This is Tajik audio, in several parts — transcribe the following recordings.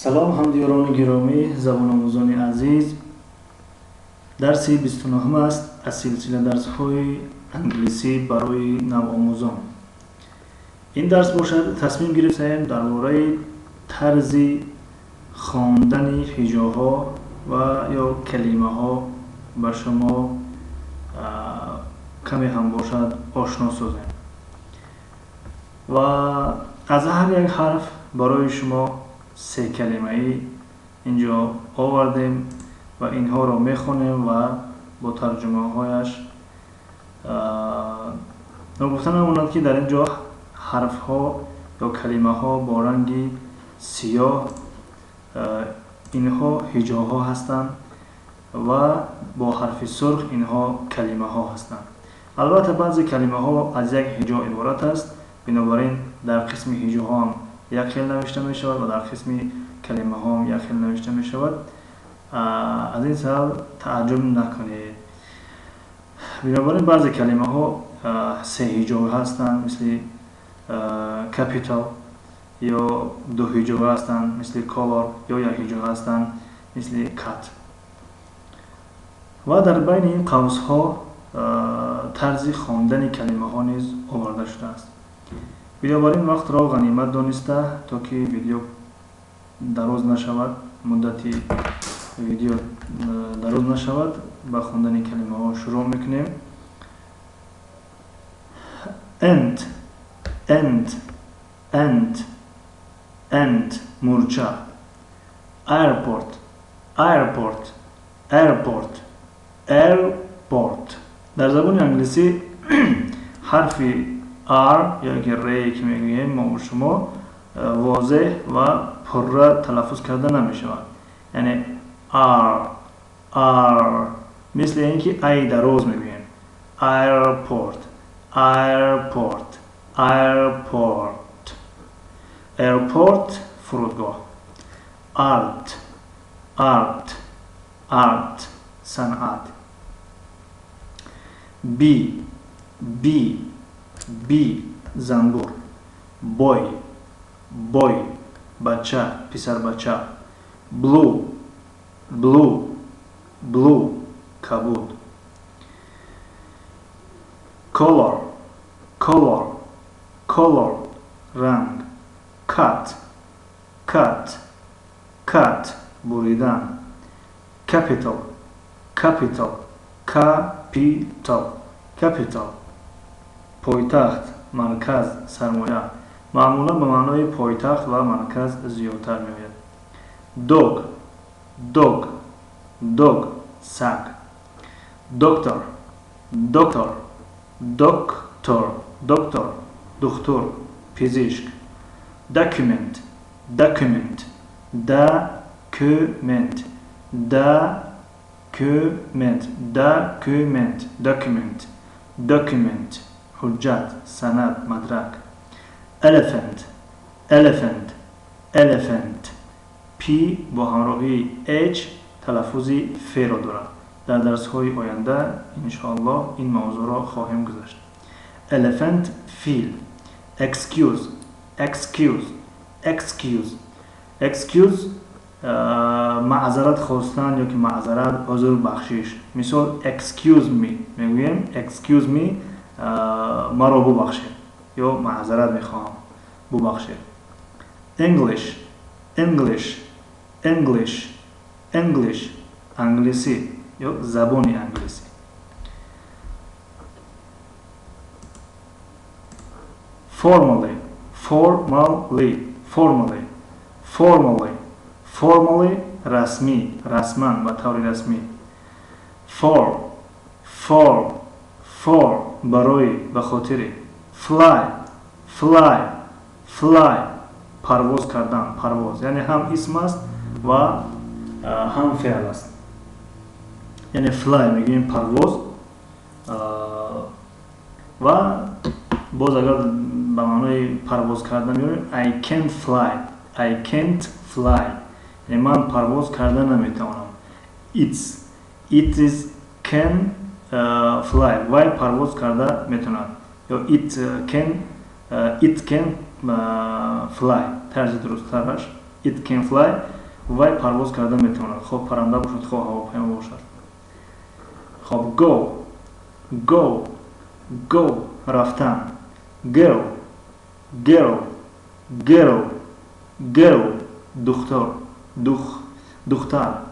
Салом, ҳамдиёрони гиромӣ, забономӯзони азиз. Дарси 29 аст аз силсила дарсҳои англисӣ барои навомӯзон. Ин дарс бошад, тасмим гирифтаем дар бораи тарзи хондани ҳиҷоҳо ва ё калимаҳо ба шумо каме ҳам бошад ошно созем ва аз ҳар як ҳарф барои шумо се калимаӣ инҷо овардем ва инҳоро мехонем ва бо тарҷумаҳояш. Ногуфта намонад, ки дар ин ҷо ҳарфҳо ё калимаҳо бо ранги сиёҳ, инҳо ҳиҷоҳо ҳастанд ва бо ҳарфи сурх инҳо калимаҳо ҳастанд. Албатта, баъзе калимаҳо аз як ҳиҷо иборат аст, бинобар ин дар қисми ҳиҷоҳо ҳам як хел навишта мешавад ва дар қисми калимаҳо ҳам як хел навишта мешавад. Аз ин сабаб тааҷҷуб накунед. Бинобар ин баъзе калимаҳо се ҳиҷо ҳастанд, мисли capital, ё ду ҳиҷо ҳастанд, мисли color, ё як ҳиҷо ҳастанд, мисли cat. Ва дар байни ин қавсҳо тарзи хондани калимаҳо низ оварда шудааст. Бинобар ин вақтро ғанимат дониста, то ки видео дароз нашавад, муддати видео дароз нашавад, ба хондани калимаҳо шурӯъ мекунем. Ant, ant, ant, ant, мурча. Airport, airport, airport, airport. Дар забони англисӣ ҳарфи R ё ки р, ки мегӯем мо шумо, возеҳ ва пурра талаффуз карда намешавад, яъне R, R, мисли ин ки ай дароз мегӯем. Airport, airport, airport, airport, фурудгоҳ. Art, art, art, санъат. Bee, bee, bee, занбур. Boy, boy, бача, писарбача. Blue, blue, blue, кабуд. Color, color, color, ранг. Cut, cut, cut, буридан. Capital, capital, capital, capital, пойтахт, марказ, сармоя. Маъмулан ба маънои пойтахт ва марказ зиёдтар меояд. Dog, dog, dog, саг. Doctor, doctor, doctor, doctor, духтур, пизишк. Document, document, document, document, document, document, document, ҳуҷҷат, санад, мадрак. Elephant, elephant, elephant. P бо ҳамроҳии H талаффузи ф-ро дорад. Дар дарсҳои оянда иншоаллоҳ ин мавзӯъро хоҳем гузашт. Elephant, фил. Excuse, excuse, excuse, excuse, маъзарат хостан ё ки маъзарат, узр, бахшиш. Мисол, excuse me мегӯем, excuse me, маро бубахшед ё маъзарат мехоҳам, бубахшед. English, English, English, English, англисӣ ё забони англисӣ. Formally, formally, formally, formally, formally, расмӣ, расман, ба таври расмӣ. For, for, for, барои, ба хотири. Fly, fly, fly, парвоз кардан, парвоз, яъне ҳам исм аст ва ҳам феъл аст. Яъне fly мегӯем парвоз ва боз агар ба маънои парвоз кардан меорем, I can't fly, I can't fly, яъне ман парвоз карда наметавонам. It is can fly, вай парвоз карда метавонад, ё it can fly, тарзи дурусттараш. It can fly, вай парвоз карда метавонад, хоҳ парранда бошад, хоҳ ҳавопаймо бошад. Хоб, go, go, go, рафтан. Girl, girl, girl, girl, духтар, духтар,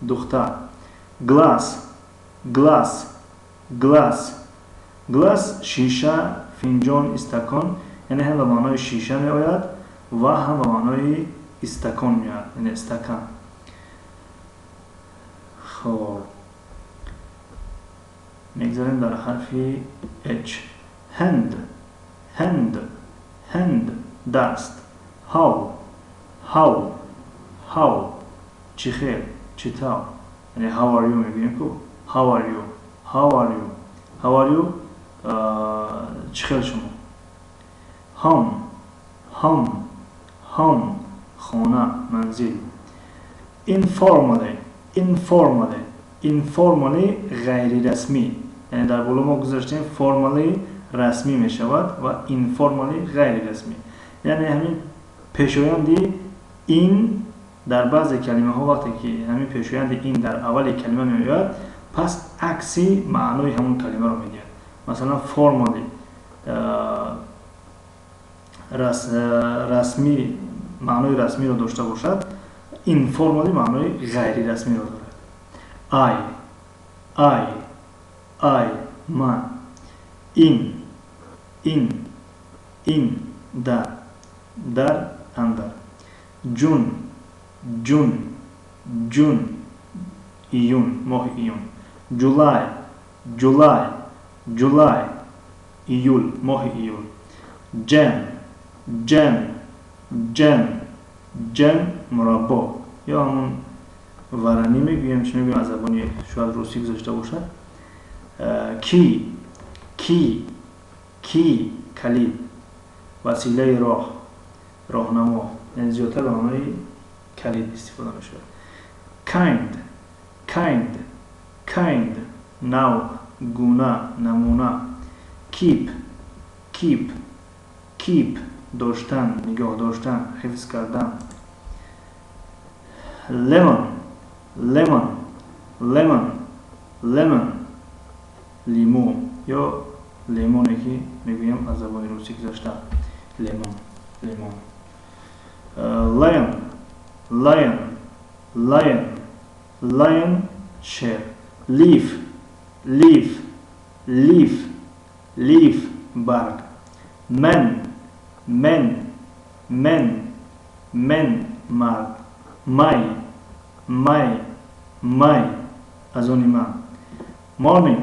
духтар. Glass, glass, glass, glass, шиша, финҷон, истакон, яъне ҳам ба маънои шиша меояд ва ҳам ба маънои истакон меояд, яъне стакан. Хоб, мегзарем дар ҳарфи H. Hand, hand, hand, даст. How, how, how, чӣ хел, чӣ тавр, яъне how are you мегӯем ку. How are you, how are you, how are you, чӣ хел шумо. Home, home, home, хона, манзил. Informally, informally, informally, ғайрирасмӣ, яъне дар боло мо гузаштем, formally расмӣ мешавад ва informally ғайрирасмӣ. Яъне ҳамин пешоянди in дар баъзе калимаҳо, вақте ки ҳамин пешоянди in дар аввали калима меояд, пас акси маънои ҳамон калимаро медиҳад. Масалан, formally расмӣ, маънои расмиро дошта бошад, informally маънои ғайрирасмиро дорад. I, I, I, ман. In, in, in, дар, дар, андар. June, June, June, июн, моҳи июн. July, July, July, июл, моҳи июл. Jam, jam, jam, jam, мураббо ё ҳамон варенье мегӯем, чӣ мегӯем, аз забони шояд русӣ гузашта бошад. Key, key, key, калид, василаи роҳ, роҳнамо, яъне зиёдтар ба маънои калид истифода мешавад. Kind, kind, kind, навъ, гуна, намуна. Keep, keep, keep, доштан, нигоҳ доштан, ҳифз кардан. Lemon, lemon, lemon, lemon, лимӯ ё лемоне ки мегӯем, аз забони русӣ гузашта, лемон, лимон. Lion, lion, lion, lion, шер. Leaf, leaf, leaf, leaf, барг. Man, man, man, man, мард. My, my, my, аз они ман. Morning,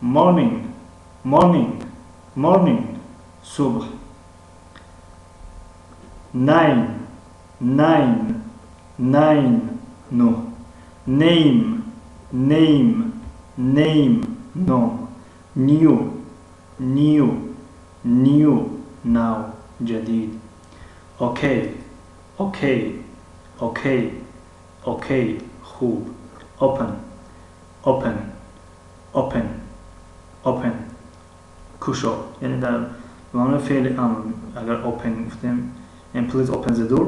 morning, morning, morning, субҳ. Nine, nine, nine, нӯҳ. Name, name, name, ном. New, new, new, нав, ҷадид. Okay, okay, okay, okay, хуб. Open, open, open, open, кушо, яъне дар маънои феъли амр агар open гуфтем, яъне please open the door,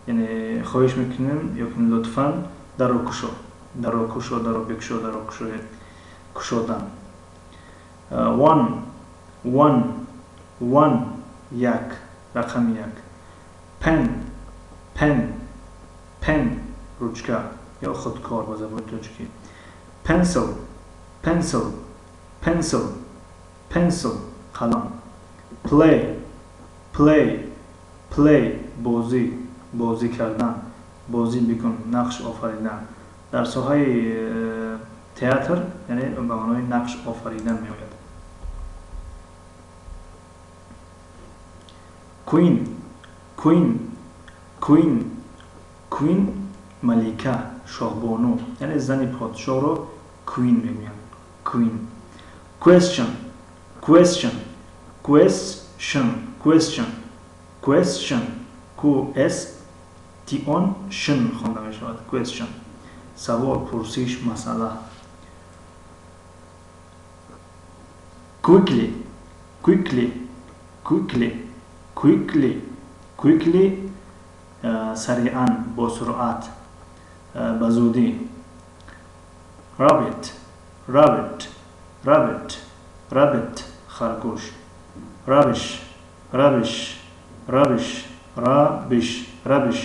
яъне хоҳиш мекунем ё ки лутфан дарро кушо, дарро кушо, дарро бикушо, дарро кушоед, кушодан. One, one, one, як, рақами як. Pen, pen, pen, ручка ё худкор ба забони тоҷикӣ. Pencil, pencil, pencil, pencil, қалам. Play, play, play, бозӣ, бозӣ кардан, бозӣ бикун, нақш офаридан. Дар соҳаи театр, яъне ба маънои нақш офаридан меояд. Queen, queen, queen, queen, малика, шоҳбону, яъне зани подшоҳро queen мегӯянд, queen. Question, question, question, question, question, q s t on шн хонда мешавад, question, савол, пурсиш, масъала. Quickly, quickly, quickly, quickly, quickly, Сариан, бо суръат, ба зудӣ. Rabbit, rabbit, rabbit, rabbit, харгӯш. Rubbish, rubbish, rubbish, rubbish, rubbish,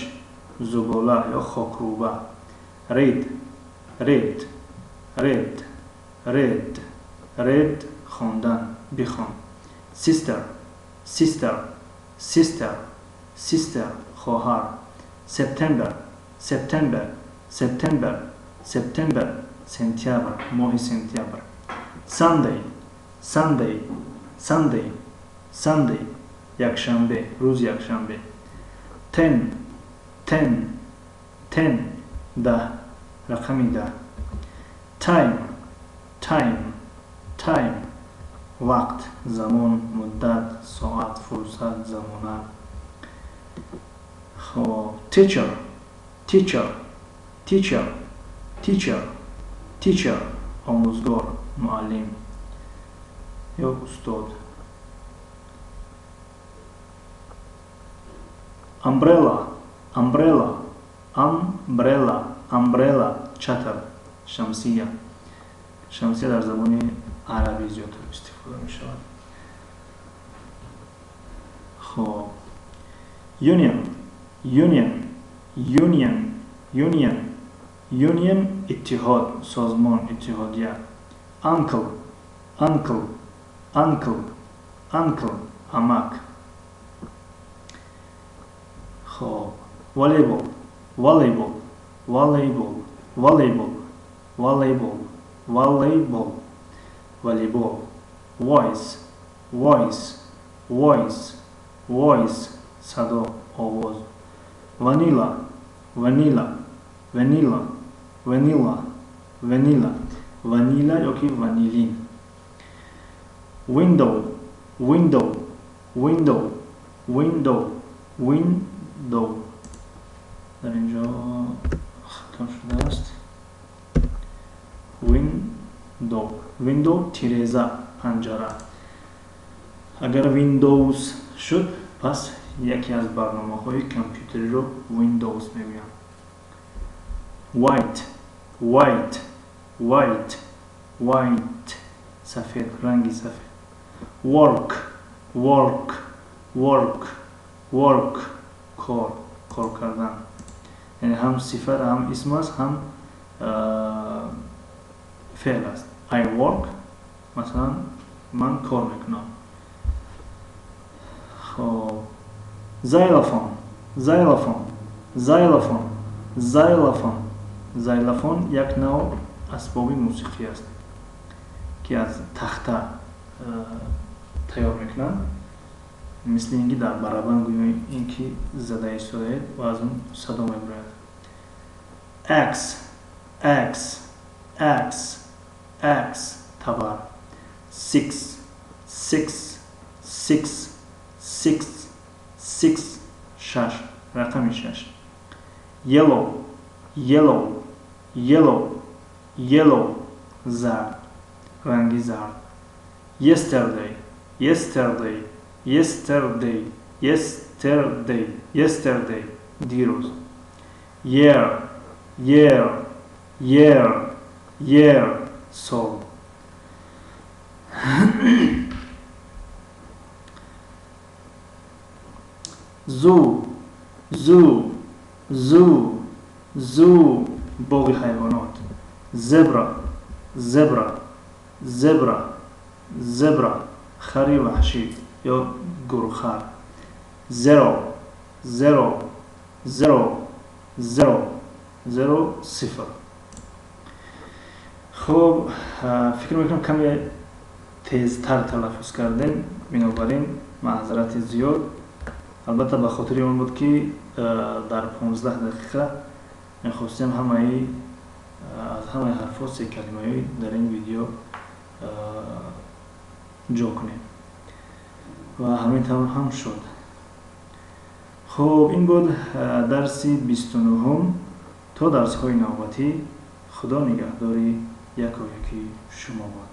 зубола ё хокрӯба. Read, read, read, read, read, хондан, бихон. Sister, sister, sister, sister, хоҳар. September, September, September, September, сентябр, моҳи сентябр. Sunday, Sunday, Sunday, Sunday, якшанбе, рӯзи якшанбе. 10, 10, 10, 10, рақами 10. Time, time, time, вақт, замон, муддат, соат, фурсат, замона. Хоб, teacher, teacher, teacher, teacher, teacher, омӯзгор, муаллим ё устод. Umbrella, umbrella, umbrella, umbrella, чатр, шамсия. Шамсия дар забони арабӣ зиёдтар истифода мешавад. Хоб, union, union, union, union, union, иттиҳод, созмон, иттиҳодия. Uncle, uncle, uncle, uncle, амак. Хоб, volleyball, volleyball, volleyball, volleyball, volleyball, volleyball, волейбол. Voice, voice, voice, voice, садо, овоз. Vanilla, vanilla, vanilla, vanilla, vanilla, ванила ёки ванилин. Window, window, window, window, window. Дар инҷо хато шудааст. Window, window, тиреза, панҷара. Агар Windows шуд, пас яке аз барномаҳои компютериро Windows мегӯянд. White, white, white, white, сафед, ранги сафед. Work, work, work, work, кор, кор кардан. Яъне ҳам сифат, ҳам исм аст, ҳам феъл аст. I work, масалан, ман кор мекунам. Хоб, xylophone, xylophone, xylophone, xylophone. Xylophone як навъ асбоби мусиқӣ аст, ки аз тахта тайёр мекунанд, мисли ин ки дар барабан гӯё ин ки зада истодаед ва аз он садо мебарояд. Axe, axe, axe, axe, табар. Six, six, six, six, six, шаш, рақами шаш. Yellow, yellow, yellow, yellow, зард, ранги зард. Yesterday, yesterday, yesterday, yesterday, yesterday, дирӯз. Year, year, year, year, сол. Zoo, zoo, zoo, zoo, боғи ҳайвонот. Zebra, zebra, zebra, zebra, хари ваҳшӣ ё гурхар. Zero, zero, zero, zero, zero, сифр. Хуб, фикр мекунам, каме тезтар талаффуз кардем, бинобар ин маъзарати зиёд. Албатта, ба хотири он буд, ки дар 15 дақиқа мехостем ҳамаи аз ҳамаи ҳарфҳо се калимаӣ дар ин видео ҷо кунем ва ҳамин тавр ҳам шуд. Хуб, ин буд дарси 29-ум. То дарсҳои навбатӣ, Худо нигаҳдори якояки шумо бод.